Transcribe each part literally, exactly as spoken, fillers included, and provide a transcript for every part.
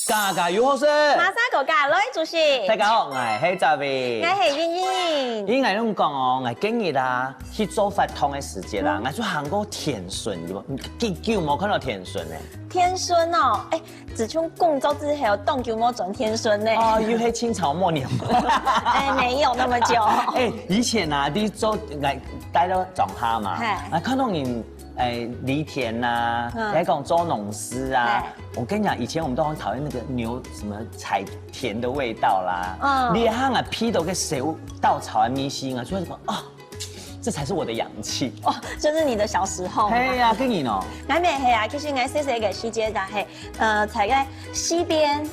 家家有好食。馬上哥家來煮食。大家好，𠊎係澤偉。𠊎係茵茵。因為𠊎攏講哦，𠊎今日啊，去做活動个時節啦，𠊎就行過天順，有無？幾久無看到天順呢？天順哦，哎，自從工作之後，當久無轉天順呢。哦，又係清朝末年嗎？哎，沒有那麼久。哎，以前啊，你做，來，待到庄下嘛，嘿。啊，看到人，哎，犁田呐，嗯。還講做農事啊，嘿。我跟你講，以前我們都很討厭那個牛什麼踩田的味道啦。嗯。你看啊，鼻到該燒稻草的味緒啊，就會說，哦，這才是我的氧氣。哦，就是你的小時候嘛。嘿呀，跟你呢？𠊎乜係啊，其實𠊎細細个時節就係，呃，在該溪邊，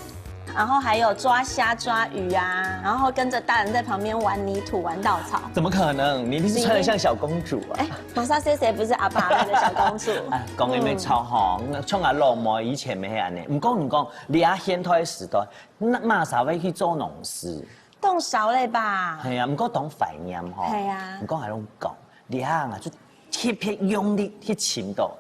然後還有抓蝦抓魚啊，然後跟著大人在旁邊玩泥土、玩稻草。怎麼可能？你一定是穿得像小公主啊。哎，瑪莎細細不是阿爸那個小公主。哎，講个沒錯吼，像阿老妹以前乜係恁呢。毋過你講，你啊現代時代，那瑪莎會去做農事？當少了吧？係啊，毋過當懷念吼。係啊。毋過還用講，你啊，就特別用力去尋到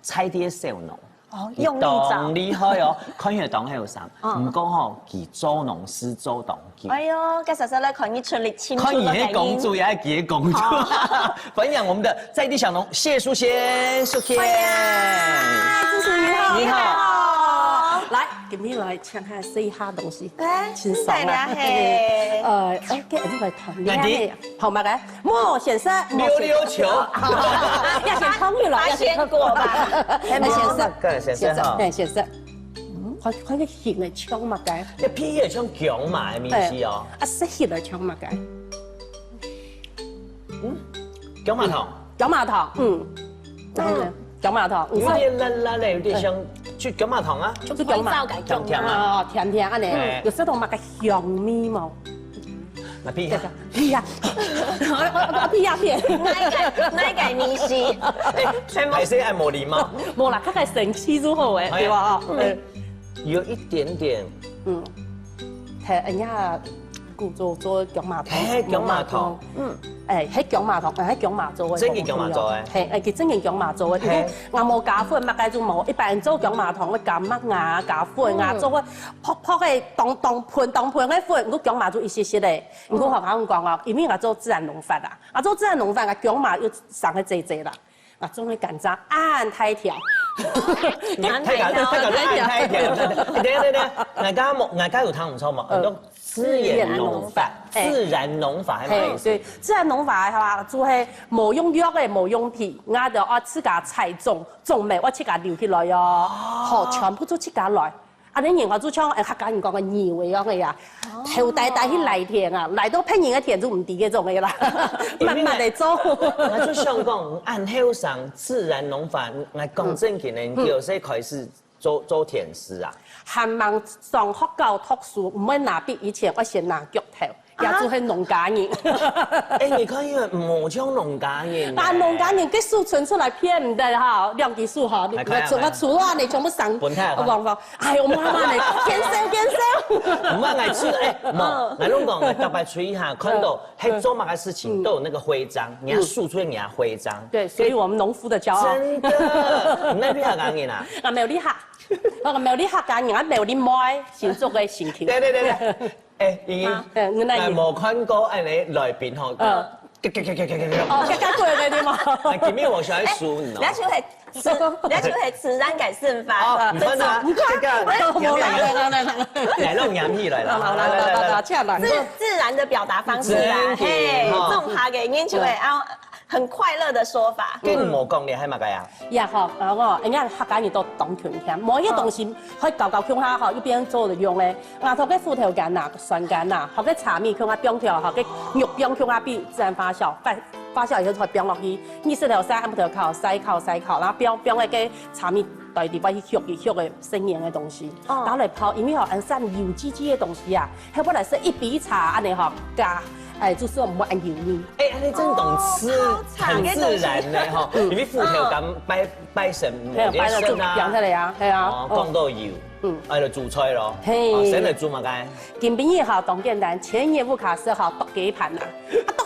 在地个小農。哦，用力找。當厲害哦，看起來當後生，嗯。毋過吼，佢做農事做當久。哎喲，該煞煞來看你出力尋出來个人。看你係公主，也係佢个公主。哦。歡迎我們的在地小農謝淑仙，淑仙。歡迎，主持人好。你好。你好。來，今日來請客食一下東西，哎，真爽啊。真係啊，嘿。呃，哎，給你來談戀愛。好，麼个？ 無，先生，溜溜球。無，先生。啊，也先朋友啦，八仙果吧。也先朋友。哎，先生，先生，先生，哈。哎，先生。嗯，看，看這形來像麼个？這皮也像薑嫲个味緒哦。哎，啊，色系來像麼个？嗯，薑嫲糖。薑嫲糖，嗯。嗯。 薑嫲糖，有點辣辣的，有點像，就薑嫲糖啊。就薑嫲。甜甜啊。哦，甜甜恁呢，哎。有食到麼个香味無？那屁呀。屁呀。屁呀，屁。哪一個，哪一個味緒？哎，全部。還是愛無禮貌。無啦，較个生氣就好欸，哎。對吧？哦，嗯。有一點點。嗯。嘿，哎呀， 古早做薑嫲糖。嘿，薑嫲糖。嗯。哎，係薑嫲糖，哎，係薑嫲做个。真个薑嫲做个。嘿，哎，佢真个薑嫲做个，因為嘿。𠊎無加粉，麼个就無。一般人做薑嫲糖會加麥芽、加粉啊，嗯。做个薄薄个，當，當盆，當盆个粉，毋過薑嫲就一息息个。嗯。毋過𠊎同你講哦，因為𠊎做自然農法啊，啊，做自然農法，𠊎薑嫲又生个濟濟啦。 啊，種个甘蔗恁大條。恁大條。大家，大家都恁大條。等一下，等一下，大家無，大家有聽毋著無？嗯。很多自然農法，自然農法。哎。自然農法係麼个意思？嘿，對，自然農法个話，就係無用藥个，無用肥，𠊎就愛自家栽種，種咩愛自家留起來哦。哦。好，全部都自家來。 啊，恁人家就像，哎，客家人講个牛个樣个呀，哦。頭戴戴去犁田啊，犁到別人个田就毋知个種个啦，慢慢个做。𠊎就想講，恁後生自然農法，𠊎講正經个，嗯。你幾歲開始做，做田事啊？還吂上學校讀書，毋會拿筆，以前愛先拿钁頭。 也就係農家人。啊。哎，你看，因為無像農家人呢。啊，農家人个手伸出來騙毋得哈，兩隻手哈，你，還可以啊，我，我除了你全部上，分開啊。我講，哎，我媽媽呢，牽手，牽手。毋係，𠊎出，哎，無，嗯。𠊎攏講，𠊎逐擺出去哈，看到，嗯。係做麼个事情，嗯。都有那個徽章，你要豎出你的徽章。對，所以我們農夫的驕傲。真的，你哪位客家人啊？啊，苗栗客，啊，苗栗客家人，啊，苗栗妹，新竹个心情。對，對，對，對。 哎，茵茵，啊，嗯，𠊎哪有？𠊎無看過恁呢來賓吼。嗯。咯咯咯咯咯。哦，咯咯咯个對嗎？哎，今日我想要輸你哦。哎，人家就係自，人家就係自然个生法。哦，你看啊，這個，無啦，無啦，無啦，無啦。來，讓我們起來了。好，來，來，來，來，來，來，來。自，自然的表達方式啦，真的，嘿，吼。種下个，人就會，嗯。啊，很快樂的說法。跟你無講，你還麼个呀？ 也好，啊，𠊎，人家客家人都當勤儉，無一個東西可以搞搞共下吼，一邊做著用个。𠊎同个芋頭乾啊、酸乾啊，學个茶米共下放條，學个肉放共下，分自然發酵，發，發酵以後才放落去。日時頭曬，暗晡頭烤，曬烤，曬烤，然後放，放該个茶米袋裡背去畜，去畜个生醃个東西，哦。拿來泡，因為吼，恁樣有機質个東西啊，後尾來食一杯茶恁樣吼，加，哎，就是毋會恁油膩。哎，恁樣真當自，哦，泡茶很自然呢，吼，嗯。因為芋頭乾擺 拜神無，嘿，拜神就放下來啊，係啊。哦，哦。講到有，嗯。哎，就煮菜咯。嘿。哦，先來煮麼个？今晡日吼，當簡單，千葉烏卡斯吼，剁雞盤啊。啊，剁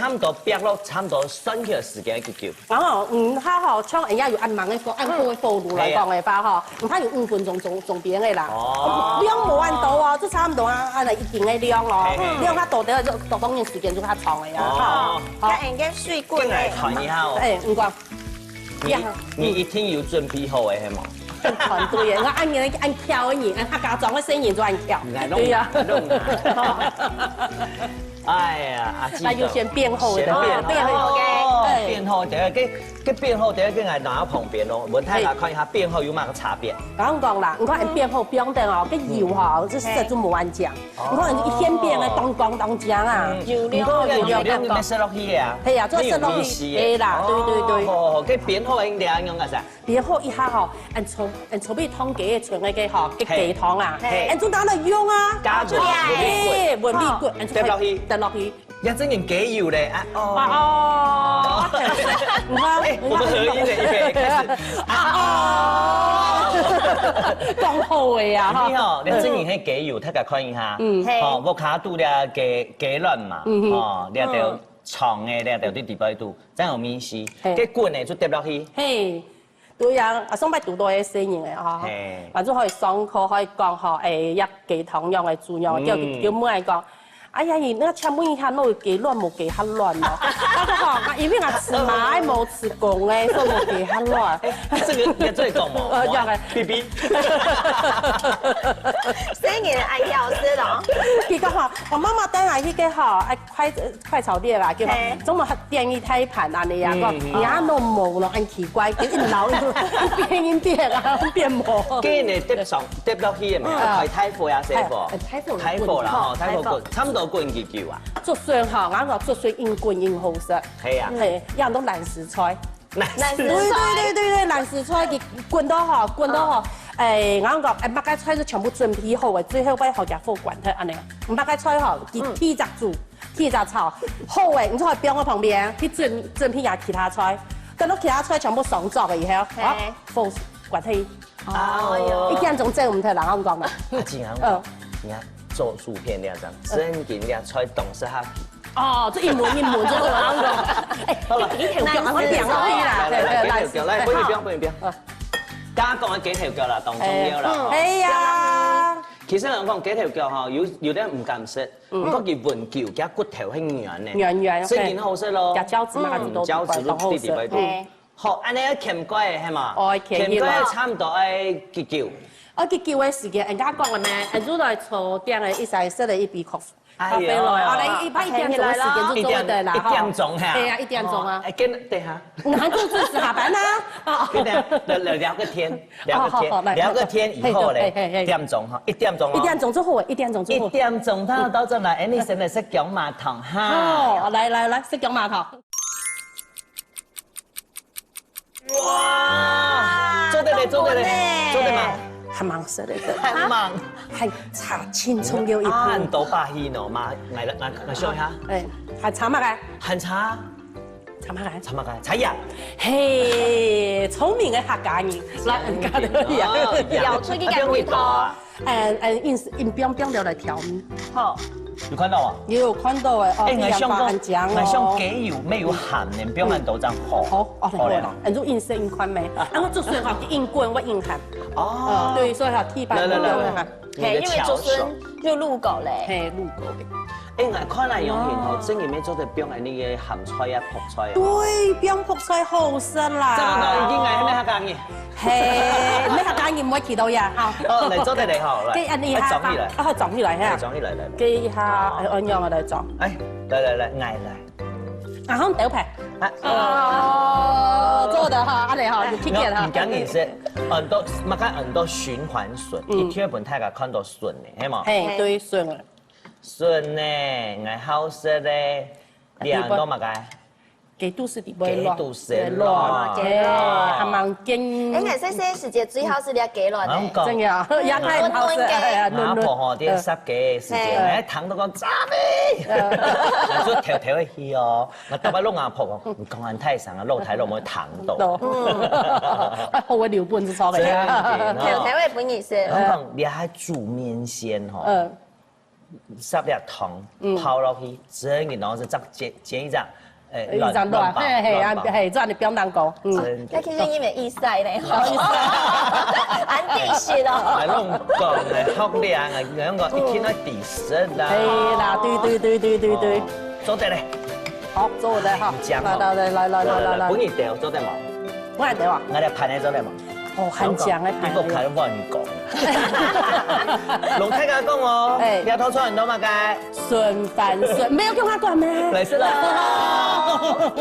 差毋多煏落差毋多算起來時間幾久？然後，嗯，佢吼，像人家有恁猛个火，恁高个火爐來講个話吼，嗯，佢有五分鐘總，總煏个啦。哦。量無恁多哦，就差毋多啊，恁樣一斤个量哦。嘿，嘿，嘿。量較多个，就，就當然時間就較長个呀。哦。吼。好。該應該水滾个。進來看一下哦。哎，你講。你，呀，你一定有準備好个，係無？團隊个，我恁樣恁巧个人，恁客家庄个細人就恁巧。來，弄，對呀。弄啊。哎呀，阿姊，那就先煏好个，先煏好。哦，煏好个。哦，哎。煏好，等下，該，該煏好，等下，該𠊎拿到旁邊咯，分大家看一下煏好有麼个差別。嘿。剛剛講啦，你看，嗯，煏好，放等哦，該油吼，嗯，這色就無恁靚。嘿。你看，一煏煏个，哦，當光當靚啊。嗯。油亮，毋過油亮，油亮，你愛食落去个啊。係啊，做食落去，你有味緒个。係啦，對，對，對。哦，該煏好个，你等下用个啥？煏好一下吼，恁粗，恁粗尾燙雞个，像該个吼，該雞湯啊，嘿。嘿。恁就拿來用啊。加入，嘿，搵米粉，嘿，搵米粉，好。恁就可以滴落去。滴落去。也真正雞油咧，啊，哦。啊，哦。你看，哎，你看，我們合音的，預備，開始。啊，哦。講好个呀，哈。你吼，你真正係雞油，大家看一下。嗯。嘿。吼，屋下肚个雞，雞卵嘛，嗯哼。吼，你就，嗯，長个，你就對底背肚，這樣有味緒。嘿。該滾个就滴落去。嘿。 對啊，啊，上擺堵到个細人个吼，嘿。反正可以上課，可以講吼，哎，這雞湯樣个煮樣，嗯。叫，叫妹仔講，哎呀，你那請問一下，那有幾亂無幾下亂哦？他說哈，啊，因為我吃麻無吃公哎，所以無幾下亂。哎，這個也最懂哦。呃，要的。B B。生意愛要死咯。佢講哈，我媽媽帶來一個哈，哎，快快炒店啦，叫做麼个店一大盤啊，你呀，講，你啊，弄毛咯，很奇怪，就一老一變一變啊，變毛。跟你疊上疊落去的嘛，開大火啊，細火。大火，大火啦，吼，大火滾，差不多滾幾久啊。竹筍哈，𠊎講竹筍應滾應好食。係啊。係，有很多爛絲菜。爛絲菜。對對對對對，爛絲菜佢滾到好，滾到好。哎，𠊎講，哎，麼个菜係全部準備好个，最後擺好加火關忒恁呢。麼个菜吼，佢第一隻煮，第一隻炒，好个，你就放到旁邊，去準準備下其他菜。等到其他菜全部上桌了以後，啊，火關忒。 哦喲。一點鐘做毋得啦，𠊎講啦。阿靜啊，嗯。你看做薯片那樣，正經你看菜當適合佢。哦，這一模一模就好啦，𠊎講。哎，好了，一條腳，一條腳而已啦。來來來，來，給條腳，來，分你表，分你表。嗯。剛剛講的給條腳啦，當重要啦。哎，嗯。哎呀。其實人講給條腳哈，有有人毋敢食，不過佢聞久，佢骨頭很軟呢。軟軟，所以很好食咯。OK。加膠質嘛，嗯，還是都膠質都好食。滴滴白白。哎。 好，恁呢愛撿過个係嘛？哦，撿過个。撿過个差毋多愛幾久？哦，幾久个時間，人家講个咩？人家來坐店个一儕食了一杯咖咖啡來，哎喲。哦，來一杯一點鐘个時間就做得啦，一點，一點鐘哈。哈。對呀，一點鐘啊。哦，哎，跟，等一下。你還做準時下班啊？哦。跟等一下，聊聊聊個天，聊個天，哦，好，好，來，聊個天以後嘞，嘿，嘿，嘿。一點鐘哈，一點鐘哦。一點鐘就好，一點鐘就好。一點鐘到，到這來，哎，你先來食薑嫲湯哈。哦，來來來，食薑嫲湯。 哇，做得嘞，做得嘞，做得嘛。還蠻適合个。還蠻。還差輕鬆有一步。啊，很多把戲呢嘛，來來來，來秀一下。哎，還差麼个？還差。差麼个？差麼个？差呀。嘿，聰明个客家人，來，客家人。哦，咬出去个味道。啊，不用味道啊。 嗯嗯，硬是硬冰冰了來調味。好。有看到啊？也有看到哎，哦，哎，這樣吧，很強哦。𠊎想雞油沒有鹹呢，不用恁多這樣好。好，哦，好了。嗯，就硬是硬看咩？啊，我竹筍哈，硬滾，我硬鹹。哦。嗯，對，所以哈，地板來來來，不用鹹。嘿，因為竹筍就入口嘞。嘿，入口嘞。哎，𠊎看來用心吼，真个沒做得放恁呢个鹹菜啊、覆菜啊。對，放覆菜好食啦。這個都已經來，還沒下講呢。 嘿，你客家人毋會企到呀，哈。哦，來做得嘞，好，來。給恁呢哈，哎，裝起來。哦，裝起來哈。哎，裝起來，來，來。給一下，哎，按樣來裝。哎，來來來，𠊎來。然後豆皮。啊。哦，做得哈，恁呢哈，有經驗哈。毋緊要，係，很多，麼个很多循環筍，嗯。一定分大家看到筍呢，係無？嘿，對，筍啊。筍呢，𠊎好食嘞，你還講麼个？ 雞肚絲底背落，雞肚絲落，雞卵，哦，還蠻堅。哎，𠊎細細時節最好食這雞卵呢。𠊎講，真个啊，也太好食，哎呀，阿婆吼，在煠雞个時節，哎，聽到講炸味，就偷偷个去哦。𠊎逐擺摎阿婆講，你講恁大聲啊，老弟老妹聽到。嗯，哎，好會留本事出來。真个哦。偷偷个分你食。𠊎講，你還煮麵線吼。嗯。 煠粒糖，嗯。泡落去，真个，然後係再煎，煎一隻，誒，一隻卵，卵，卵白，嘿，嘿，卵白。啊，嘿，做恁呢放當久，嗯。真个。那其實你們意思呢，好意思。恁知識哦。來，攏講呢，學歷啊，𠊎講一定愛知識啦。嘿啦，對，對，對。哦，做得嘞。好，做得哈。你講哦。來，來，來，來，來，來，來，來。來，分你兜，做得無？我來兜啊。𠊎來盤个做得無？ 哦，還講个，你莫開亂講。摎大家講哦，哎。這道菜安到麼个？筍飯筍，沒有跟我講咩？來食啦。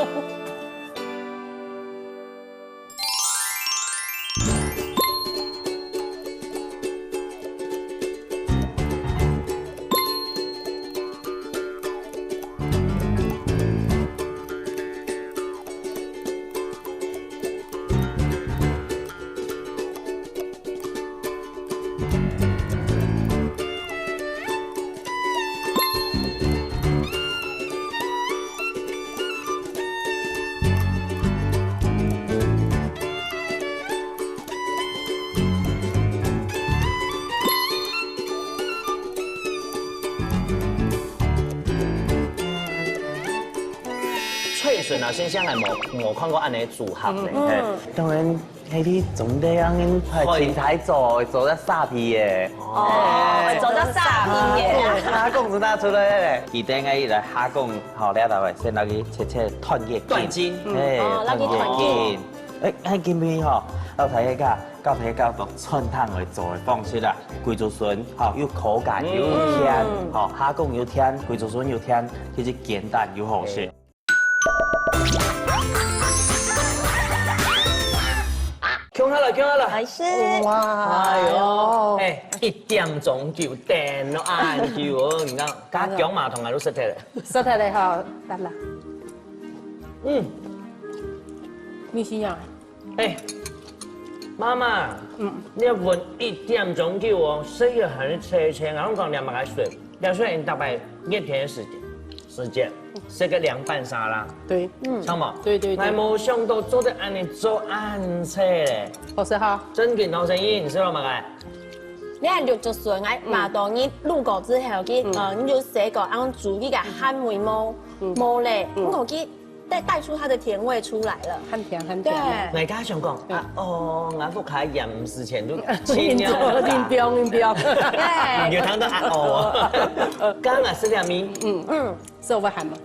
脆筍啊，先生還無，無看過恁呢組合呢。嗯。嘿，當然，嘿，你總得讓人派青苔做，做得沙皮耶。哦，做得沙皮耶。蝦公就拿出來咧。記得𠊎來蝦公，好，這道位先拿去切切斷葉筋。斷筋。嘿，哦，拿去斷筋。斷葉筋。哎，哎，今晡日吼，教大家，教大家用川湯來做个方式啦。桂竹筍，吼，有口感，有甜，嗯。吼，蝦公有甜，桂竹筍有甜，其實簡單又好食。 共下來，共下來。來食。哇，哎喲，哎，一點鐘就等了恁久哦，你看，加薑嫲糖啊，都食忒了。食忒了吼，來啦。嗯。你是啊？哎，媽媽，嗯。你要問一點鐘久哦，食了還是切切，然後講兩百塊水，兩百塊大概一天的時間。 時間，食个涼拌沙拉。對。嗯。知道嗎？對，對，對。𠊎無想到做得恁樣做恁脆咧。好食哈。正經好食，你食了無个？你看綠竹筍，哎，嗯。買到你滷過之後，佢，嗯。呃，你就洗過，然後煮一個鹹味無，嗯。無咧，嗯。你看佢帶，帶出它的甜味出來了。很甜，很甜。對。𠊎剛想講，嗯。啊，哦，𠊎屋下鹽之前都盡量。硬做，硬標，硬標。對。有聽到啊，哦。剛剛食了米。嗯。嗯。 所以會鹹嗎？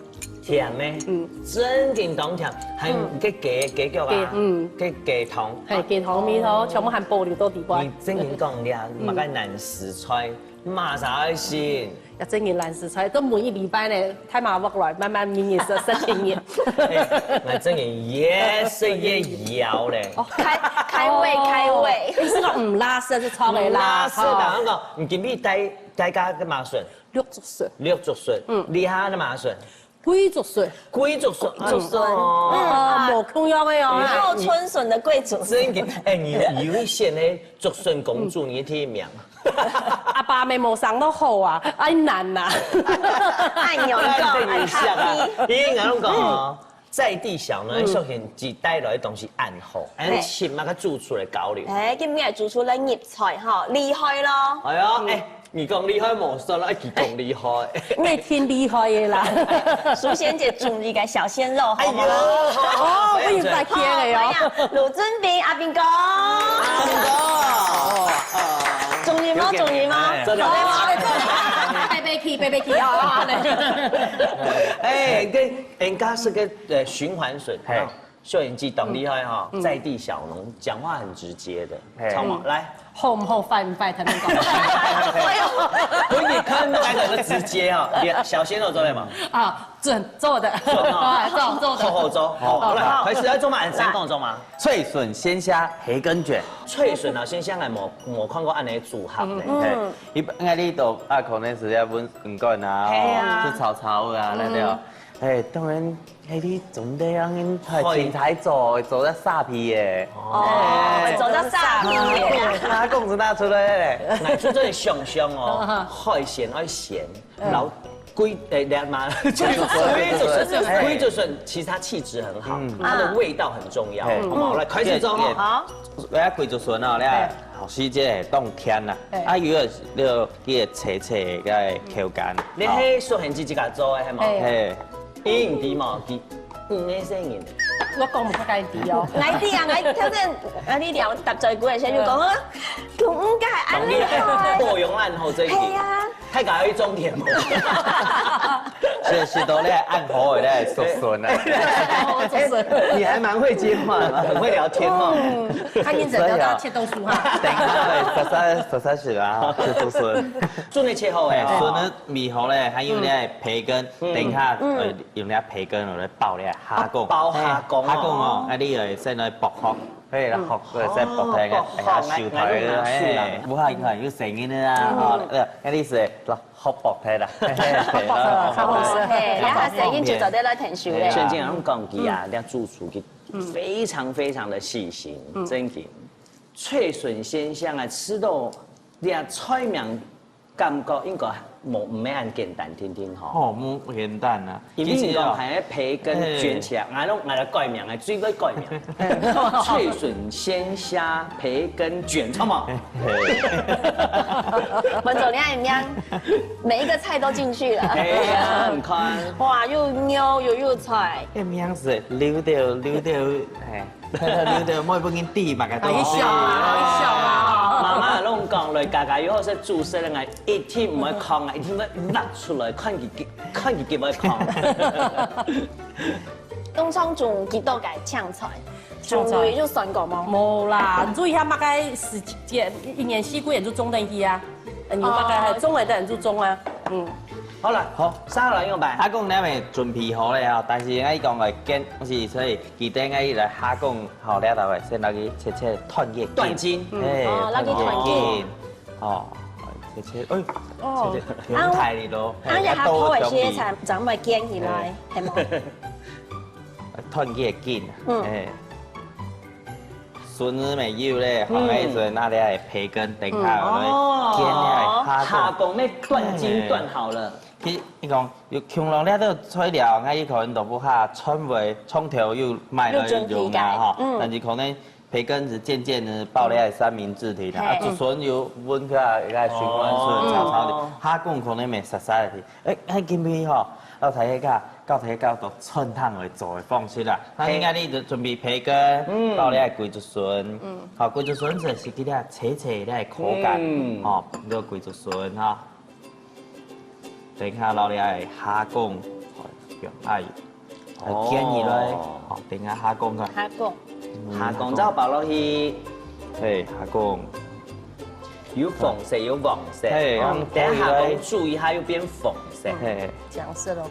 甜咩？嗯。正經當甜，還有嗯。該雞，雞腳啊，雞，嗯。該雞湯。係，雞湯、米湯，全部還保留到底背。你正經講了，嗯。麼个爛食材，麼儕愛食？也正經爛食材，都每一禮拜呢，大媽屋來，慢慢每日食，食天日。哎，𠊎正經越食越枵咧。哦，開，開胃，哦。開胃。你係講毋罅食，係錯个啦，毋罅食啦，吼。𠊎講，你今日帶，帶家个麼个筍？ 綠竹筍。綠竹筍。嗯。你還有麼个筍？桂竹筍。桂竹筍。桂竹筍。哦。哦，無共樣个哦。雨後春筍的桂竹筍。正經，哎，你，你有一些呢，竹筍公主，你第一名。阿爸阿姆無生到好啊，愛難吶。哎喲，你講，哎，等一下啊，你應該講哦， 在地小農，嗯。首先自帶來个東西恁好，哎，嘿。尋麼个主廚來交流。哎，今日主廚來入菜吼，厲害咯。哎喲，嗯。哎，你講厲害無算啦，哎，佢講厲害。𠊎挺厲害个啦。淑仙姐煮一個小鮮肉，好嗎？哎喲，好，哦，我有在聽个哦。好呀，好呀，滷準備，阿斌哥。阿斌哥。中意嗎？中意嗎？哎，真的。好，好，好，好。拜拜去，拜拜去啊！哎，跟 人家係个，呃，循環筍，嘿。啊，秀英姐當厲害哈，嗯。在地小農，講話很直接的，嘿。知道嗎？來。好毋好，壞毋壞，同你講。哎喲，分你看到那個直接哈，你小鮮肉做得嗎？啊，準，做得。準啊。哎，做，做得。好好做，好，好，來，好。開始來做嘛，先講做嘛。脆筍鮮蝦培根捲。脆筍啊，鮮蝦還無，無看過恁樣組合呢。嗯。嘿，一般，應該你都啊，可能係愛問，嗯，乾啊，嘿啊。吼，係炒炒啊，嗯。那個。 哎，當然，哎，你總得讓人派青苔做，做得沙皮耶。哦，哎。做得沙皮耶。蝦公就拿出來咧。𠊎就在想想哦，海鮮愛鮮，嗯。然後桂，哎，涼嘛，桂竹筍，桂竹筍，哎。桂竹筍其實它氣質很好，嗯。它的味道很重要，嗯。好不好？來，開始做哈。好。來，桂竹筍哦，來，哎。好，時節當甜啦，哎。啊，有个，有个切切个口感。你係說很自己家做的，係嗎？哎。嘿。 伊毋知嘛，佢五個細人。我講毋出該知哦。𠊎知啊，𠊎頭先啊，你聊搭嘴鼓个時候就講啊，佢五個恁厲害。多用恁好這一點。係啊。大家有一種甜嗎？是，是都咧，恁好个咧，叔孫啊。叔孫。你還蠻會接話的，很會聊天哦。嗯，他認真聊到切豆酥哈。等一下，叔叔，叔叔是啊，是叔孫。準備切好个。哎，筍呢，米好咧，還有咧，培根，嗯。等一下，嗯。呃， 用這培根來包這蝦公。哦，包蝦公哦。嘿，蝦公哦，啊，你愛先來剝殼，嘿，來殼，嗯。再剝開，哦，剝殼，哎，下手頭，來，來，來，嘿，來。無下你看有聲音的啊，嗯。哦，呃，那你是來殼剝開啦，嘿，嘿，嘿，好好吃。嘿，然後聲音就做得來聽手咧。嘿啊。正經，𠊎講佢啊，嗯。這主廚佢嗯。非常非常的細心，嗯。正經。脆筍鮮香啊，食到這菜名感覺應該無，毋係恁簡單，定定吼。哦，無簡單啊。因為你講，其實哦，還要培根捲起來，嘿。𠊎攏，𠊎來改名，𠊎最會改名。脆筍鮮蝦培根捲，好無？嘿。文總，你看你這樣，每一個菜都進去了。哎呀，你看。哇，又肉又，又菜。哎，名字，溜掉，溜掉，哎。 你就莫分人知嘛，个東西。哎，笑啊，笑啊。媽媽攏講來，家家有好食煮食个，𠊎一定毋會囥啊，一定會拿出來，看佢，看佢會囥。東昌種幾多个青菜？種類有算過無？無啦，你注意下，麼个時節，一年四季也就種等去啊。你麼个還種个，等就種啊。嗯。好了，好，下來用吧。阿公，你們準備好了啊，但是𠊎講个揀，是所以 記得愛來下工，吼，這道个先來去切切斷葉筋。斷筋。嘿，哦，來去斷筋。斷葉筋。哦，切切，哎，哦。切切，啊，用大力咯，嘿，啊，也下鋪个時間，愛多用力。正會捲起來，嘿。係無？斷葉筋啊，嗯。嘿。筍仔乜有咧，嗯。放在這拿來培根，等下來哦。捲起來，下工。下工，那斷筋斷好了。嘿。其實你講，有共樣這道材料，𠊎可能都毋會，川味，從頭有買來用啊，吼。有準備个，嗯。但是可能 培根係漸漸仔包了三明治體啦，啊，嘿。竹筍有溫个，一個循環筍，哦。炒炒的，下工可能乜殺殺个。哎，哎，今晡日吼，老師个教，教大家教到川湯來做个方式啦。那應該你就準備培根，嗯。包了桂竹筍，嗯。好，桂竹筍就係給它切切个口感，嗯。吼，這个桂竹筍哈。 等下落來下工，用愛，哦。捲起來，好，等下下工个。下工。嗯，下工再包落去。嘿，下工。有紅色，有黃色。嘿，哦，等下下工煮一下又變紅色。嘿。醬色咯。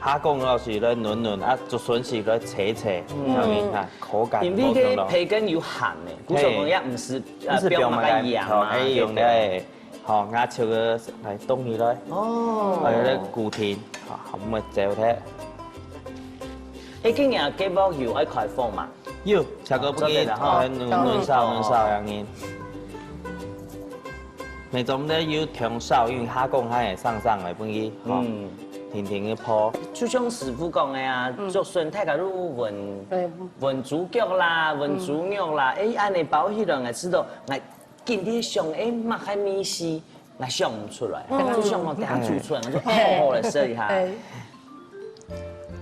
下工个時來嫩嫩，啊，竹筍時來脆脆，嗯。你看，口感無共樣。因為該培根有鹹个，故所講也毋係，呃，毋係放麼个鹽啊，放麼个糖，哎，用个，對不對？ 好，𠊎就个來凍起來。哦。哎，來固定，好，毋會走忒。哎，今日雞肉有愛開火嘛？有，差不多分佢，哦，做得了哈。哎，嫩，嫩燒，哦。嫩燒樣呢。那種个有通燒，因為下工還會生生个，分佢，吼，嗯。定定个泡。就像師傅講个啊，嗯。竹筍大家都炆，對。炆豬腳啦，炆豬肉啦，嗯。哎，恁呢包起來，𠊎知道，𠊎 緊張想，哎，麼个味緒，𠊎想毋出來，嗯。就想講等下煮出來，𠊎就好好來試一下。哎。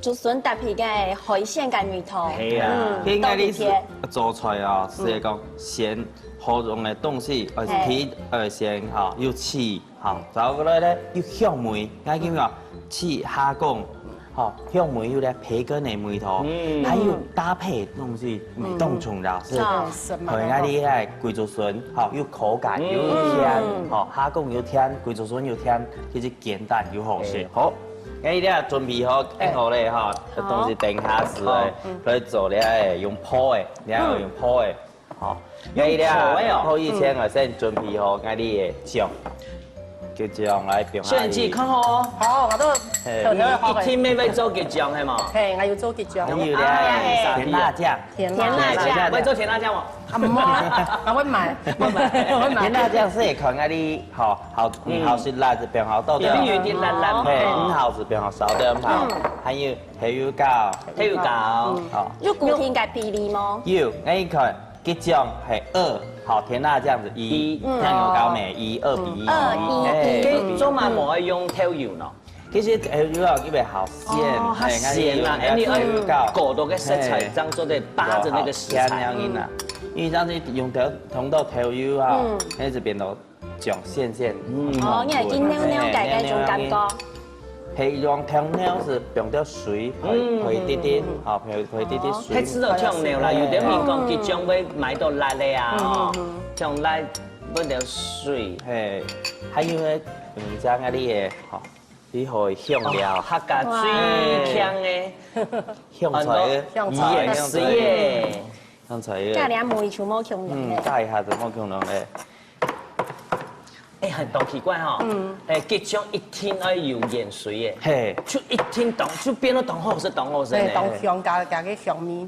竹筍搭配个海鮮个味道。係啊。嗯，應該你係到底甜。做菜哦，係講先好用个東西，呃，嘿。皮，呃，先哈，有刺，哈，再過來呢，有香味，𠊎感覺刺下工， 吼，香味有咧培根个味道，嗯。還有搭配東西，嗯。當重要，係，嗯。好，該你个桂竹筍，吼，有口感，嗯。有甜，吼，下工有甜，桂竹筍有甜，其實簡單又好食。哎。好，該你啊準備好，哎。恁好咧，吼，好。東西等下時來，好。嗯。來做咧，用泡个，你愛用泡个。 好，用泡个哦。泡以前啊，先準備好𠊎俚个醬，就這樣來放下去。小燕姐，看好哦。好，𠊎都嘿。偷偷仔學个。你一定乜愛做桔醬係無？嘿，𠊎有做桔醬。還有咧，哎呀，甜辣醬。甜辣醬。甜辣醬。愛做甜辣醬無？啊，毋好啊，𠊎會買，𠊎會買，𠊎會買。甜辣醬係會看𠊎俚，吼，好，嗯。好食辣就放好多點。一定有一點辣辣嘛。嘿，哦。毋好就放好少點，吼。嗯。還有，還有搞。還有搞。嗯。好。有固定个比例無？有，𠊎一看， 桔醬係二，好，甜辣醬係一，一。嗯。醬油膏乜一，二比一。二，一，嘿。一。該做麼个無愛用豆油呢？其實豆油啊，特別好鮮，哦，嘿，較鮮啊，因為愛過多个食材，嘿。正做得搭著那個食材。好鮮樣啊。因為這樣子用豆，用到豆油啊，嗯。該就變到 醬鮮鮮。嗯。哦，你係緊扭扭个該種感覺。嘿，用豆油係放點水，嗯。配，配一滴滴，嗯。哦，配，配一滴滴水。哦。該知道豆油啦，有兜人講桔醬會買到辣个啊，嗯，哦，嗯，嗯。豆油會有水。嘿，還有呢，嗯，像該个，吼，你可以香料。哦，客家最強个。哇。香菜，很多香菜。也是耶。 香菜个。加點梅就無共樣咧。嗯，加一下就無共樣咧。哎，很，當奇怪吼。嗯。哎，桔醬一定愛有鹽水个。嘿。就一定當，就變到當好食，當好食呢。對，當香，加，加个香味。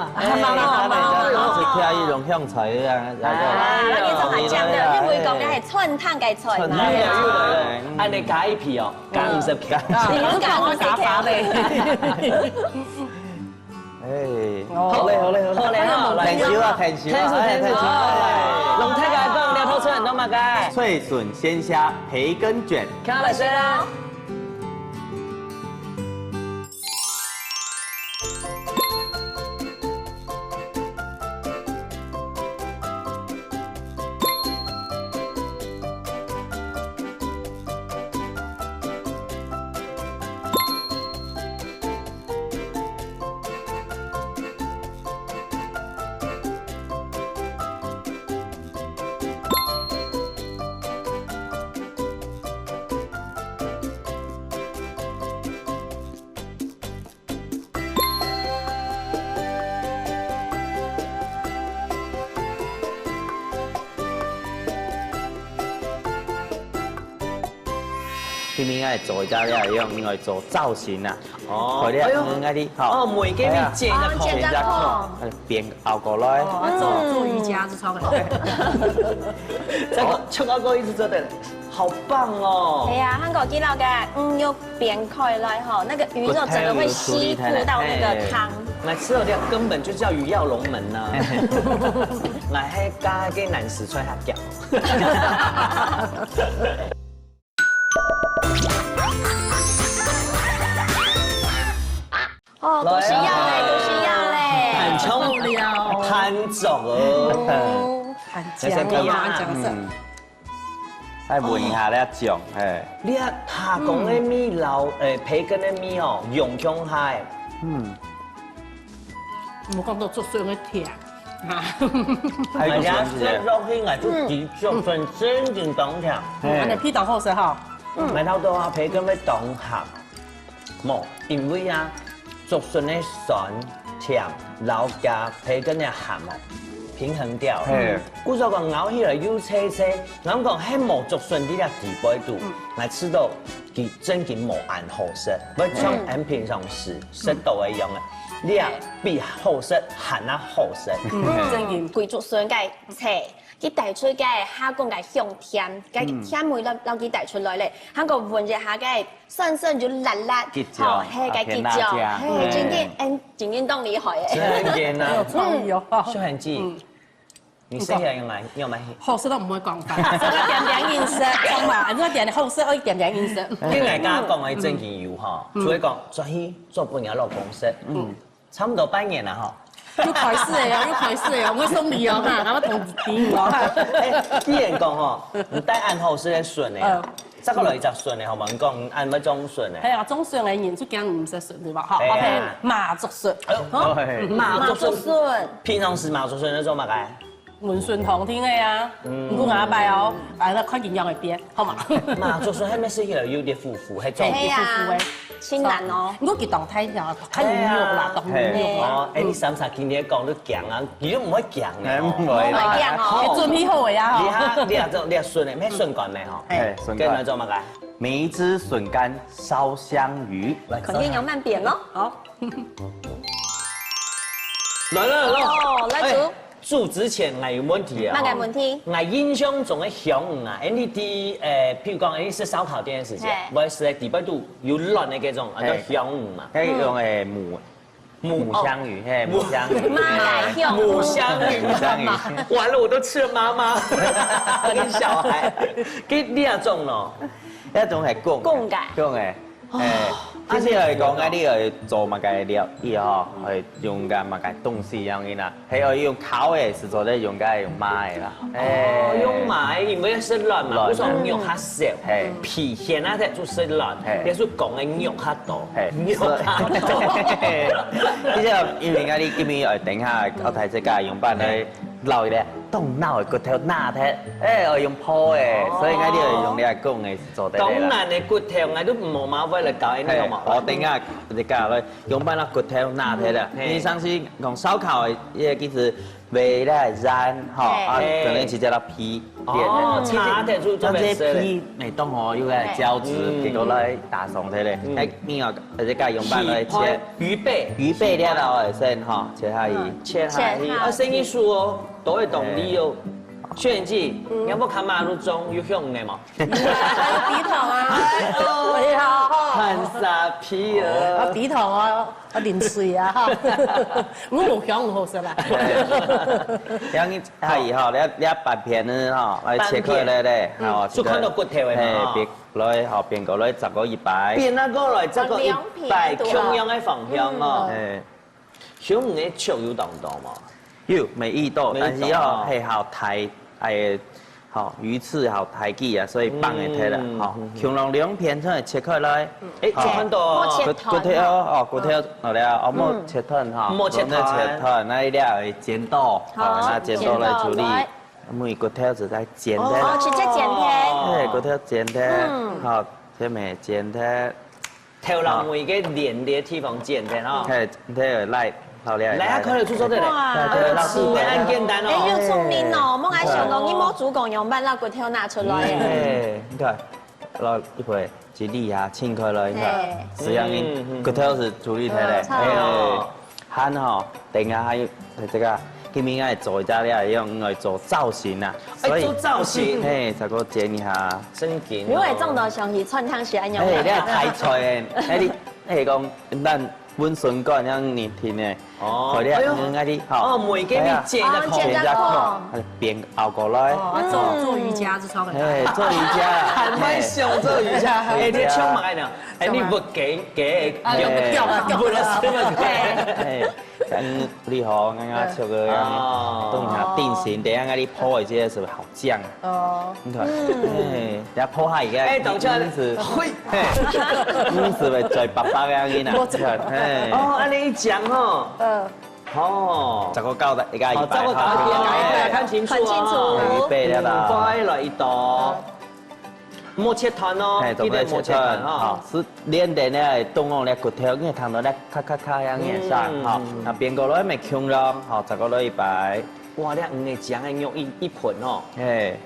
啊。啊，係嘛，係嘛，係嘛。係啊，係啊。係啊，係啊。係啊，用香菜啊，啊，該種還講个，因為講个係川燙个菜嘛。川燙个菜。恁樣加一皮哦，加五十克。啊，你有講過啥法嘞？哎。好嘞，好嘞，好嘞。好嘞，好嘞。𢯭手啊，𢯭手啊，𢯭手，𢯭手。哎，𢯭手。哎，來。弄大家講，這道菜安到麼个？脆筍鮮蝦培根捲。看好了，先啦。今日愛做一隻這樣，因為做造型啊。哦，佢這哎喲嗯，該裡，哦，吼。每個人剪一個孔。哎呀，剪一隻孔。哎，變拗過來。哦，做，做瑜伽就差不多。這個，像阿哥一直做的，好棒哦。對呀，韓國記錄个，嗯，又變開來吼，那個魚肉整個會吸附到那個湯。那吃了掉根本就叫魚躍龍門呢。那還加個男士穿下腳。哦，都是要嘞，都是要嘞。很衝，很足哦。哦，很強啊，很強。嗯。愛聞一下這醬，嘿。你看，蝦公个味摎，誒，培根个味哦，用共下。嗯。 毋好講到竹筍个甜。啊，還有竹筍係。哎呀，這落去啊，就知竹筍真正當甜。嗯，恁樣配當好食吼。嗯。麥當勞啊，培根會當鹹。無，因為啊，竹筍个酸甜，摎加培根个鹹哦，平衡掉。嘿。故所講咬起來又脆脆，𠊎講係無竹筍在這底背肚，嗯。來吃到佢真正無恁好食，會像嗯。俺平常時食到个一樣个。 這比好食還較好食。嗯，真个。桂竹筍个脆，佢帶出个蝦公个香甜，个嗯。甜味摎，摎佢帶出來咧。還過聞一下个酸酸又辣辣，吉醬，吼，係个啊，吉醬，甜辣醬。係，嗯。真个，嗯，真个當厲害誒。真个啊。有創意哦。嗯。秀涵姐，嗯。 你細漢用來，用來。好食都毋會講法，所以點點應食，講嘛，你點好食，愛點點應食。跟大家講个正經有吼，嗯。除了講出去做分人老公食，嗯。差不多半年了吼。又開始了喲，又開始了喲，我送禮哦哈，然後同禮物哦哈。哎，既然講吼，你帶恁好食个筍个啊，嗯。再過來一隻筍个好無？你講恁會種筍个。係啊，種筍个人就驚毋食筍，對吧？好，哎呀。OK，麻竹筍。哎呦，哦，嘿。麻竹筍。麻竹筍。平常時麻竹筍愛做麼个？ 搵筍湯定个啊，嗯。毋過𠊎擺哦，擺到看佢仰會變，好嘛？麻竹筍係毋係食起來有點苦苦，係種係啊，苦苦个。真難哦。毋過佢當大條，當有肉啦，係。當有肉啦。哦，哎，你三十斤你講都強啊，佢都毋會強呢，哎，吼。毋會啦。毋會強哦。你準備好个呀，吼。你哈，你啊，這，你啊，筍个，毋係筍乾个吼。哎。哎，筍乾。跟來做麼个？梅汁筍乾燒香魚。來，肯定要慢點哦。好。來了，來了。哦，來煮。哎， 煮之前，𠊎有問題啊。麼个問題？𠊎印象中个香魚啊，恁樣在，呃，譬如講，恁樣食燒烤店个時節，嘿。會食个底背肚有卵个該種，啊，叫香魚嘛。嘿。該用个母，母，母香魚，嘿，母香魚。媽媽香。母香魚。母香魚。完了，我都吃了媽媽跟小孩。該這種咯。那種係公个。公个。公个。 哦，哎，其實來講，啊，你愛做麼个料理吼，愛用个麼个東西樣个啦，還愛用烤个，係做得用个，用焖个啦。哦，哎。用焖个，因為食卵嘛，卵。故所肉較少，嘿。皮鹹啊，才做食卵，嘿。也係講个肉較多，嘿。肉較多。其實因為啊，你今日愛等下，我睇這个用焖个，嘿。摎一个當老个骨頭拿忒，哎，愛用烰个，哦。所以啊，你愛用這个公个。 做得个啦。當然个骨頭，𠊎都無麻煩來搞恁樣，嘿，好無？我等下自家來用焖个骨頭拿忒啦。嗯，嘿。你上次講燒烤个，也其實煨个煙，吼，嘿。啊，嘿。可能直接拿皮哦，切忒就做得食了。但這皮袂動哦，有个膠質，嘿。結果來打鬆忒咧。嗯。哎，你哦，自家用焖來切。魚背。魚背了咯，先吼，切下去。嗯，切下去。切下去。啊，生意數哦，都會懂你哦。嘿。炫技，嗯。你要不看馬路中有香个嘛？ 鼻頭啊。哎呦，很沙皮啊。啊，鼻頭啊，啊，啉水啊，哈。我無香，毋好食啦。這樣你可以哈，你要，你要半片呢哈，來切開來嘞，半片。哈，嗯，就看到骨頭个嘛，嘿，哈。變來哈，變過來，再過一擺。變那個來，再過一擺，哦，兩片，對吧？共樣个方向哦。嗯。嘿。 熊你个尺有當多無？有，每一道，每一道，但是要，哦。嘿，好抬，哎，好，魚刺好抬起啊，所以放个忒了，嗯，好，嗯，嗯。恐龍兩片，切開來。嗯。哎，好。切斷哦。莫切斷，骨，骨頭，哦，骨頭，好了，哦，莫切斷哈，嗯。莫切斷。莫切斷，那一定要剪刀，好，好，那剪刀來處理。剪刀來。因為骨頭就在剪忒了。哦，直接剪忒。哦。嘿，骨頭剪忒，嗯。好，切咩剪忒。 頭鰻尾个連个地方剪忒吼。嘿，這个來，好了，來，來，看了就做得了。哇。哎呦，吃个恁簡單哦。哎，你有聰明哦，莫還想講，你無煮過，用焖个骨頭拿出來耶。哎，你看。落一杯吉利啊，清開落一下，嘿。是恁樣，嗯，嗯，嗯。骨頭係處理忒咧。哦，差不多。嘿，還好，等一下還有這個，今晡日愛做一隻咧，用來做造型啊，哎，所以，做造型。嘿，再過煎一下。真緊哦。因為種到上去餐廳係恁樣。嘿，你愛抬菜誒，哎，你，哎，講，咱 溫順感恁樣定定誒，哦，開了，哎喲。嗯，恁樣，吼。哦，每個你煎一個孔。哦，煎一個孔。哎呀，變拗過來。哦，做，做瑜伽就差不多。哎，做瑜伽。還蠻想做瑜伽。哎，你唱麼个呢？哎，你不給，給，啊，給，給，給，不能吃嗎？哎，嗯，你好，剛剛這個，哦。動一下定型，等一下你泡一些什麼好 醬。哦。你看，嗯。嘿，人家泡下去，哎，等一下，嗯，係，嘿，嗯，係會嘴巴巴个樣呢。無錯。嘿。哦，恁樣一講吼。嗯。哦。再過搞一個一擺，好，再過搞一遍，哈。來，大家看清楚哦。看清楚。預備了啦。嗯，過來一道。莫切斷哦，嘿，記得莫切斷哦。好，係連等咧，動哦，咧骨頭，因為聽到咧，咔咔咔，樣子上，嗯。好，那邊過來，莫共樣，好，再過來一擺。哇，這魚仔醬个肉一，一盆哦。嘿。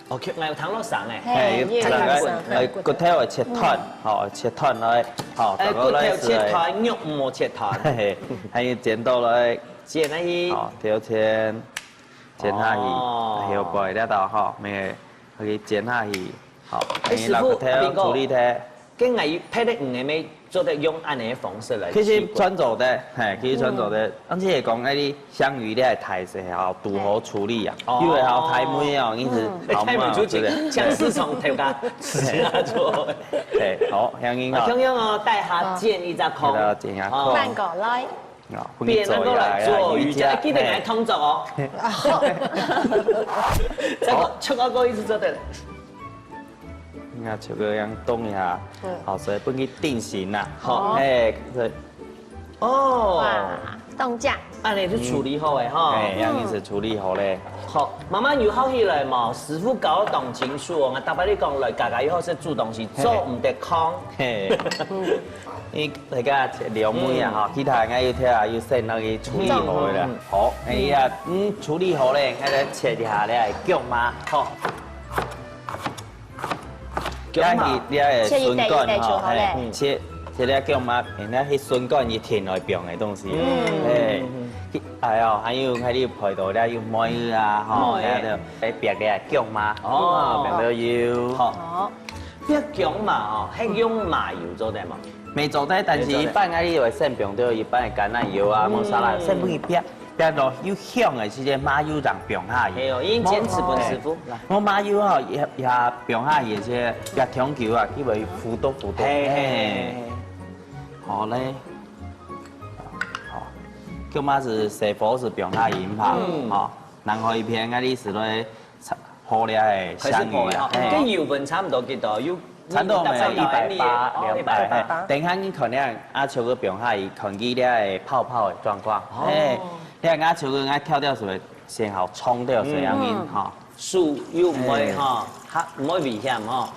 哦，𠊎有聽到聲誒。嘿，嘿，有聽到聲。哎，骨頭愛切斷，嗯。吼，切斷來，吼，哎，大概來係，骨頭切斷，肉毋好切斷。嘿嘿，還有剪刀來，剪下去。吼，挑剪，剪下去，哦。後背這道吼，乜可以剪下去，吼，哎，師傅，還有骨頭處理忒。 該𠊎別个魚仔乜做得用恁樣个方式來試過。其實全做得，嘿，其實全做得。嗯。但係係講該啲香魚咧，大細吼，拄好處理啊。哦。因為吼，大尾哦，你係，嗯。好嘛，大尾出去，對不對？像市場頭家，直接做。嘿，好，香魚啊，哦。共樣哦，等下煎一隻孔。好。等下煎一下孔。哦。慢過來。 哦，分佢做一下，變那個來做瑜伽，哎，記得拿動作哦。嘿。再過，好。再過一次做得了。那這個樣動一下，嗯。好，所以分佢定型啦。好。嘿，對。哦。哇，動作。恁樣就處理好誒，吼。嘿，恁樣係處理好咧。好，慢慢有好起來嘛，師傅教到當清楚哦。𠊎逐擺你講來，家家有好食煮東西，嘿。做毋得空。嘿。嗯。 你大家切兩尾啊，嗯。吼，其他應該有條啊，有先拿去處理好个啦。嗯。好，哎呀，嗯，處理好咧，該來切一下咧，薑嫲，吼。薑嫲。這係，這係筍乾，切一塊一塊就好咧。吼，嘿，切，切了薑嫲，人家係筍乾一定愛放个東西。嗯。嘿，嗯。哎喲，還有，還有配到了有梅啊，吼，梅。還有，哎，煏个薑嫲，哦。啊，煏到有。好。好。 這薑嫲吼，係用麻油做得無？乜做得，但係一般个你會先放到一般个橄欖油啊，嗯。無沙拉，先分佢煏，煏到有香个時節，麻油正放下去。係哦，已經堅持分師傅。來。無麻油吼，也，也放下去个時節，煏長久啊，佢會浮多浮多。嘿，嘿，嘿，嘿。好咧。好，薑嫲係細火係放下去，毋怕。嗯。吼，然後一片个你係來 好了，嘿，開始煏了吼，香芋啊，嘿。跟油溫差不多幾多？有，差不多有一百八、哦，兩百，一百八。嘿，等一下你看了，啊，就去放下去，看佢了泡泡个狀況。哦。嘿，你看啊，就去愛跳跳水，先好沖掉水，嗯。恁樣，吼。手又毋會，嘿。吼，較毋會危險，吼。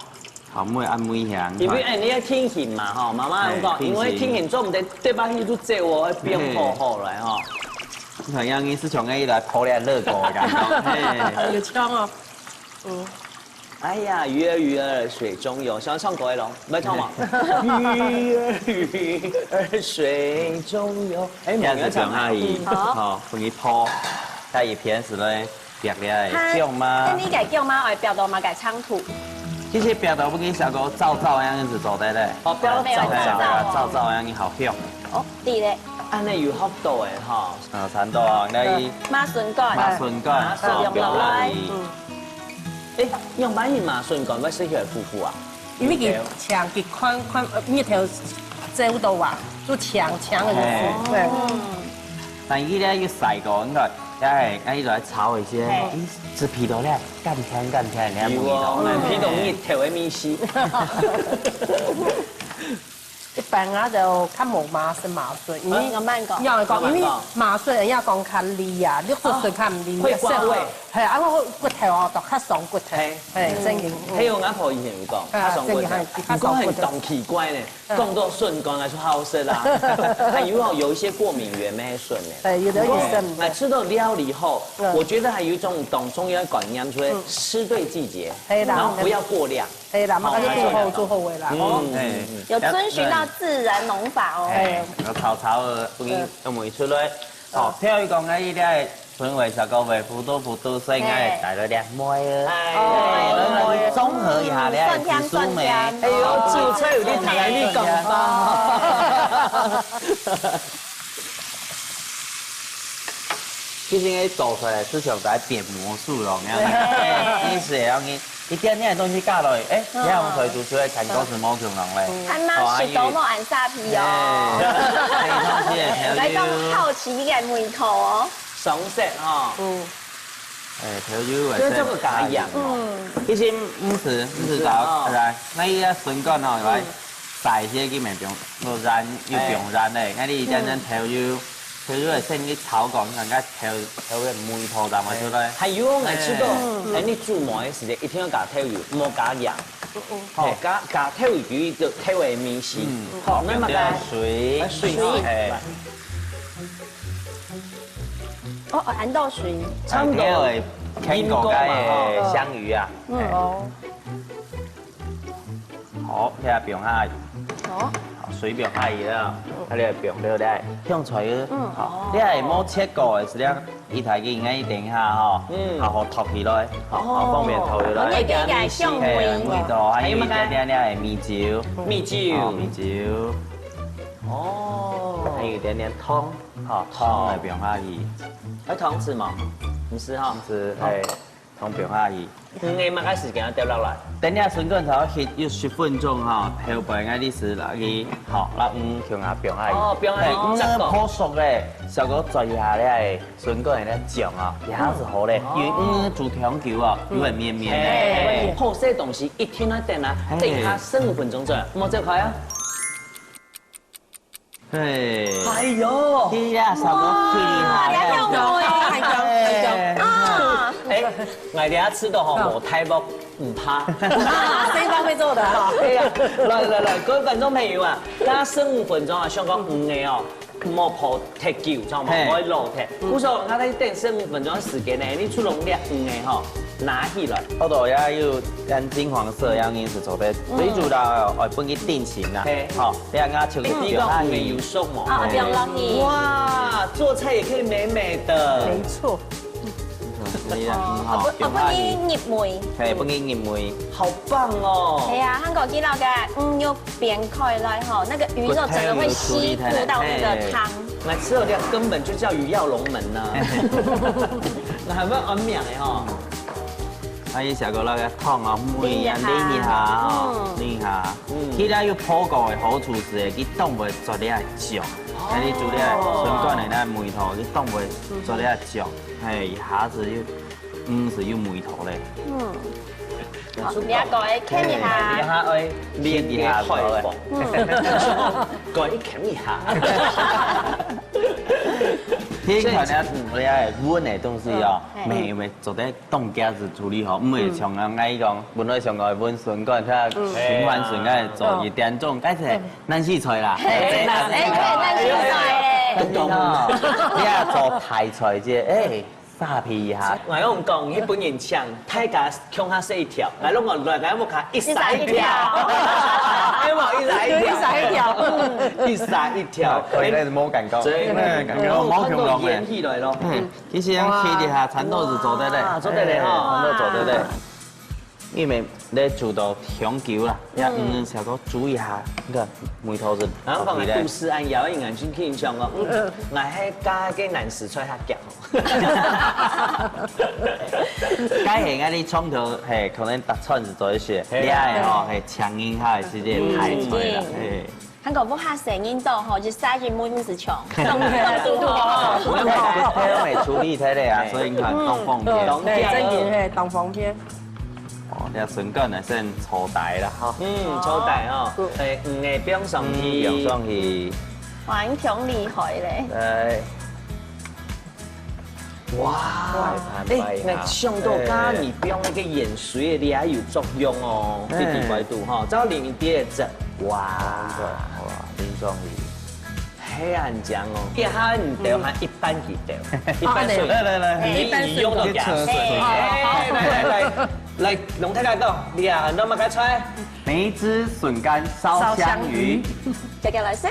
好，毋會恁危險。因為，哎，你愛定型嘛，吼，媽媽有講，嘿，因為定型做毋得，對吧？佢就借我變好好來，吼。嘿。你看，樣你係像个來破了樂高个感覺，嘿。有槍哦。嗯。哎呀，魚兒魚兒水中游，想要唱歌个咯，要唱嗎？魚兒魚兒水中游，哎，這係放下去，嗯。好。好，分佢泡，下一片係來 煏了个薑嫲。哈，該你个薑嫲愛煏到麼个程度？其實煏到分佢像个燥燥樣仔做得咧。哦，煏到燥燥。燥燥，燥燥樣仔好香。哦，對咧。恁樣有學到誒，吼。啊，差不多啊，該嗯，麻筍乾。麻筍乾，麻筍乾。啊，用落來。嗯。誒，用白米麻筍乾，會食起來苦苦啊？因為佢強，佢寬，寬，呃，日頭照到啊，就強，強个意思。嘿。對。哦。 但佢咧又曬過，應該也係，哎，來炒一些，嘿。咦，這皮頭咧，甘甜甘甜，你看有哦，味道，嗯。那皮頭日頭的味緒。一般啊，就較無麻，係麻筍，因為啊，慢慢講。要講，因為麻筍人家講較利啊，綠竹筍較毋利，會刮胃。係，啊，个骨頭哦，都較傷骨頭。係，係，正經。嗯。還有阿婆以前有講，啊，較傷骨頭。正經，較傷骨頭。毋過很當奇怪呢，嗯。講到筍乾還係好食啦，還有哦，有一些過敏源乜係筍呢。對，有的人係。不過，哎，吃到料理後，嗯。我覺得還有一種當重要的觀念，就是吃對季節，嗯。係啦。然後不要過量。 係啦，嘛，好，就做好，做好个啦，嗯，吼。嗯，嗯。有遵循到自然農法哦。哎，有草草个，不然都没出來。哦，聽佢講个，伊个春味小哥味，葡萄葡萄，所以應該帶了兩妹啊。哎，哦，兩妹綜合一下咧，酸甜酸甜。哎呦，煮菜有你聽你講吧。其實應該做出來，就像在變魔術咯，你看，哎，意思係讓你 一點點个東西加落去，哎，嗯。你看我水煮出來，感覺係無共樣咧。嗯。還蠻適當，無恁沙皮哦。哎，可以放些調酒。來講好奇个味道哦。上色哈。嗯。哎，調酒會先加鹽哦。嗯。其實毋使，毋使搞，毋使哦。來，該个筍乾哦，來，嗯。撒一些去面中，落鹽，又放鹽咧，哎。該你一點點調酒。嗯。 譬如說，先去炒過，你看該豆，豆个味道淡薄出來。還有哦，𠊎知道，嗯。哎，你煮糜个時節一定愛加豆油，莫加鹽。嗯，嗯。吼，加，加豆油有一個豆个味緒。嗯。好，那麼該水。啊，水。哎。哦，哦，恁多水。差不多。哎，豆个，看過該个香魚啊。嗯。哦。 好，這放下去。好。好，水放下去了，嗯。啊，你放落來，香菜啊。嗯。好，你還無切過个，係這樣，一台機應該等一下吼，嗯。好好托起來，好，哦。好，方便托起來。哦，那個應該香味。嘿，味道，還有一點點个米酒。米酒。哦，米酒。哦。還有一點點糖，好，糖來放下去。還糖醋嗎？毋係哈。毋係，嘿。 放放下去。嗯，該麼个時間愛掉落來？等下筍乾炒起有十分鐘吼，後背个意思落去，好，那魚共下放下去。哦，放下去，嘿，魚泡熟咧，小哥轉一下咧，筍乾个醬啊，一下子好咧，哦。因為魚煮忒久啊，有點綿綿个。嘿，好食東西一定愛等啊，嘿。等一下十五分鐘左右，莫走開啊。 嘿。哎喲。去啦，小哥，哇，去啦，你還用過耶？還用，還用。啊。哎，𠊎這下試著吼，嗯。無大鑊，毋怕。啊，這一方面做得好。哎呀，來來來，各位觀眾朋友啊，大家十五分鐘啊，相關五个哦，莫泡忒久，知道嗎？嘿。莫老忒。嗯。故所，𠊎等等十五分鐘个時間呢，你就摎這五个吼，拿起來。哦，對，也有 跟金黃色一樣，係做得，嗯。最主要哦，愛分佢定型啊。嘿。好，你看啊，就比較容易有熟嘛。啊，放落去。哇，做菜也可以美美的。沒錯。可以啊，哦，嗯，好，啊，不，啊，放下去。分佢入味。嘿，分佢入味。好棒哦。係啊，還過佢那個魚肉煸開來吼，那個魚肉整個會吸附到那個湯。嘿。那吃了這樣根本就叫魚躍龍門呢。那還沒有安眠的吼。 啊，佢寫過那個湯啊，煨啊，煨一下。煨一下哦，嗯。煨一下。嗯。其實有泡過个好處係，佢當會做這個醬。哦。哎，你煮這個筍乾个那味道，佢當會做這個醬，嘿，一下子又，嗯，係有味道咧。嗯。好，你要搞來看一下。哎，你還愛練一下，練一下，開放。嗯。搞一看一下。聽起來，嗯。我這個溫个東西哦，嗯，嘿。美味做得 當家子處理好，毋會像𠊎講，本來想講溫筍乾，佢循環筍乾做一點鐘，該係南四菜啦。哎，南四菜，哎，南四菜。你啊，做大菜啫，哎，沙皮一下。𠊎同你講，日本人請，大家共下食一條，𠊎攏講來，𠊎屋下一儕一條，哎，無，一儕一條，一儕一條，嗯。一儕一條，可能係無感覺，對，嗯，感覺無共樣欸。看到煙起來咯。嗯。 其實用切一下，哇，饅頭係做得个。哇，做得个吼。哎，饅頭做得个。因為你煮到當久啦，嗯。也，嗯，小可煮一下，你看，味道係然後講个都市恁樣，應該真緊張哦。嗯。𠊎係加个南四菜較遽。該係𠊎哩創頭，嘿，可能搭餐係做一些，嘿。你愛吼，嘿，強硬下个時間，嗯。大菜啦，嗯。嘿。 還過屋下細人多吼，一儕一碗係強，當多多吼。毋會處理忒个啊，所以你看，當方便。嗯，對，正經係，當方便。哦，這筍乾呢，先炒大啦，吼。嗯，炒大吼，好。誒，魚仔放上去。嗯，放上去。哇，你挺厲害咧。來。哇，擺盤擺好。誒，𠊎想到剛剛你放那個鹽水的，你還有作用哦，哎。這地方度吼，照你們第二隻，哇。哇，放上去。 係恁靚哦，一下你兜還一半佢兜，一半水。哦，來，來，來，你，你用到幾多水？哎，好，好。哎，來，來，來，來，同大家講，你啊，弄麼个菜？梅子筍乾燒香魚。燒香魚。大家來食。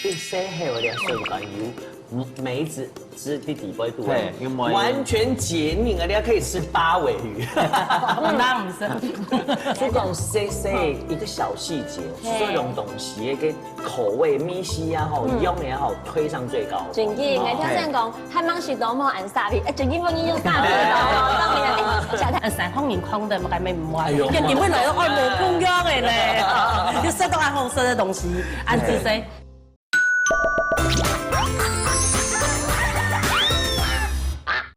一洗好了，筍乾有梅子汁在底背肚，嘿，有梅。完全解膩啊！你還可以食八尾魚。嗯，當然是。所以講，細細一個小細節，嘿。這種東西个口味、味緒啊，吼，嗯。用的吼，推上最高。真的，哦。𠊎聽人講， 還吂食到無恁沙皮，哎，最近本人有沙皮咯，當然，哎，下台。呃，三項人講的，麼个也毋會。哎喲，今日本來都愛無共樣的呢，就食到恁好食的東西，恁仔細。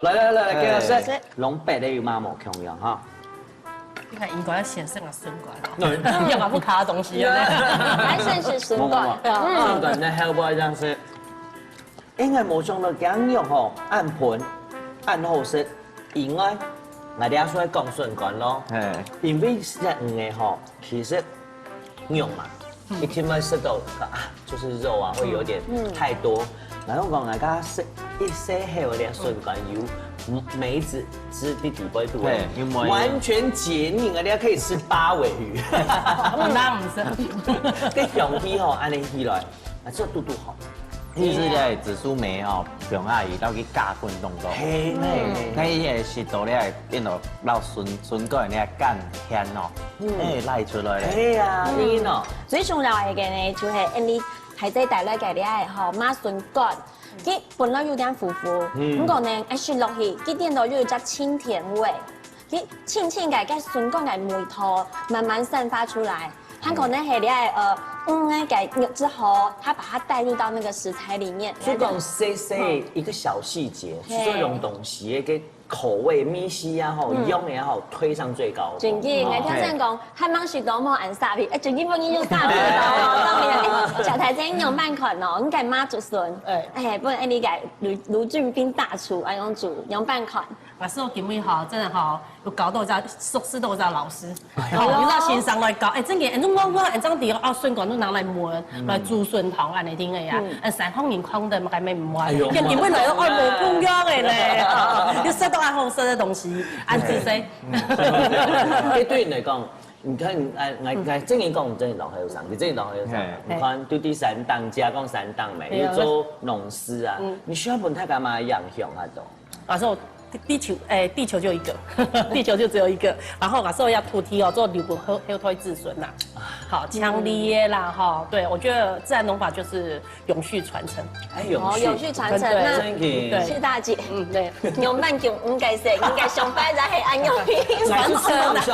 來來來來，給我食。哎。攏別个有嘛無共樣哈？ 你看，應該要先生啊，筍乾哦。對。要把不卡的東西啊。還先食筍乾。無，無，無。嗯。筍乾呢，還有不好意思，應該無想到這樣肉吼，恁賁，恁好食。因為，𠊎等下出來講筍乾咯。嘿。因為食魚个吼，其實肉嘛， 一定會食到啊，就是肉啊，會有點太多。嗯。然後講，大家食一些還有點筍乾，有梅子汁在底背肚，嘿，有梅。完全解膩啊！你還可以食八尾魚。嗯，當然毋係。這香氣吼，恁樣起來，啊，這嘟嘟好。其實咧，紫蘇梅吼， 放下去，到去加滾當中。嘿，嗯。嘿，嘿。該伊个食到咧，變到摎筍，筍乾个鹹甜哦，嗯。哎，拉出來咧。嘿啊，嗯。你呢？最重要个呢，就係恁樣，還在帶來个咧吼，麻筍乾，佢本來有點苦苦，嗯。毋過呢，一食落去，佢變到有一隻清甜味。 佢輕輕个，該筍乾个味道慢慢散發出來，還可能係這個，呃，嗯，該個肉之後，它把它帶入到那個食材裡面。所以講，細細一個小細節，嗯。所以用東西个口味、味緒啊，吼，嗯。用的吼，推上最高。真的，哦。𠊎聽人講，還吂食到無恁沙皮，哎，最近本人有沙皮咯，當然，哎，小台姐仰般看哦，你个麻竹筍，哎。哎，不然，哎，你个盧，盧俊斌大廚，哎，用煮，仰般看。 老師，𠊎今晡日吼，真个吼，有交到一隻，熟識到一隻老師，哎喲。吼，有一隻先生來教，哎，真个，哎，你講講，哎，這樣子，哦，筍乾都拿來燜，嗯。來煮筍湯，恁樣定个呀。嗯。哎，三項人講的，麼个也毋會。哎喲。今日本來都愛無共樣个呢，又食到恁好食个東西，恁仔細。嗯。這對你來講，你看，哎，哎，哎，正經講，真个老後生，你真个老後生。嘿。你看，都在山頂，家講山頂咩，對啊。又做農事啊，嗯。你需要分大家嘛影響啊，都。 老師，我地，地球，哎，地球就一個，地球就只有一個。然後老師，𠊎个徒弟哦，做留分後，後代子孫吶。好，像你个啦，哈，對，我覺得自然農法就是永續傳承。哎，永續。哦，永續傳承，對，那真的。對。謝大姐。嗯，對。仰般講，應該係，應該上班就係恁樣。傳承啊。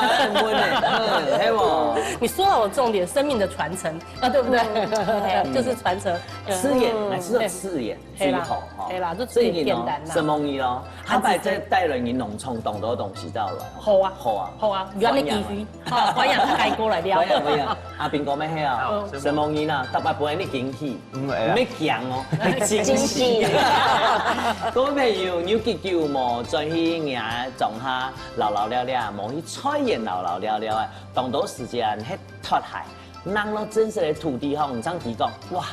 嗯，係無？你說到我重點，生命的傳承啊，對不對？嗯，對，就是傳承。刺眼，嗯，來，是刺眼。 嘿啦，最好，吼。嘿啦，就最簡單啦。正經哦，承蒙你咯。下擺再帶來你農場當多東西帶來。好啊，好啊。好啊，有恁个機會，好，歡迎大家過來尞。歡迎，歡迎。阿斌哥，乜係啊？嗯。承蒙你啦，逐擺分你驚喜，嗯，哎呀。毋使驚哦，驚喜。驚喜。各位朋友，你有幾久無轉去若庄下尞尞尞尞，無去菜園尞尞尞尞啊？當多時間係脫鞋，行到真實个土地項，你正知講，哇，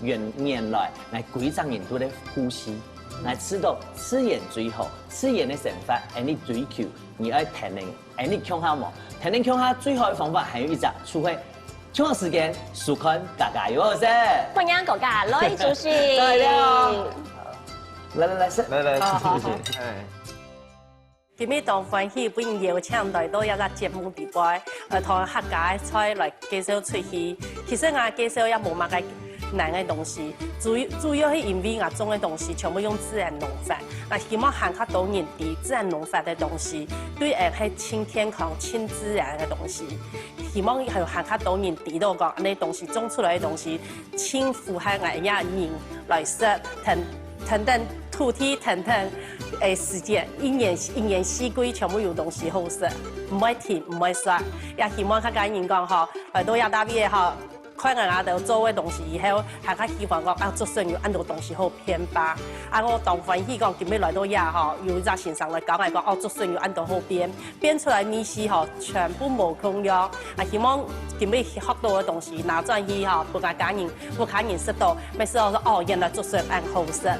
原，原來𠊎歸隻人都在呼吸。來知道自然最好，自然个生活，恁呢追求，你愛天天恁呢共下無？天天共下最好个方法還有一隻，就係共下時間收看家家有好食。歡迎大家來主持。再見。來來來，食。來來，好好好。謝謝。哎。 今日當歡喜分邀請來到這個節目裡背，呃，同客家个菜來介紹出去。其實𠊎介紹也無麼个難个東西，主，主要係因為𠊎種个東西全部用自然農法，𠊎希望還較多人知自然農法个東西，對𠊎係盡健康、盡自然个東西。希望有還較多人知道講，恁呢東西種出來个東西 盡符合𠊎這人來食，跈，跈等土地，跈等，誒，時節，一年，一年四季全部有東西好食，毋會停，毋會煞。也希望客家人講吼，來到這搭位吼，看𠊎兜做个東西以後，還較希望講啊，竹筍有恁多東西好變化。啊，𠊎當歡喜講今日來到這吼，有一隻先生來教𠊎講，哦，竹筍有恁多好變。 變出來味緒吼，全部無共樣。啊，希望今日學到个東西拿轉去吼，分𠊎家人、屋下人食到，乜知道說，哦，原來竹筍恁好食。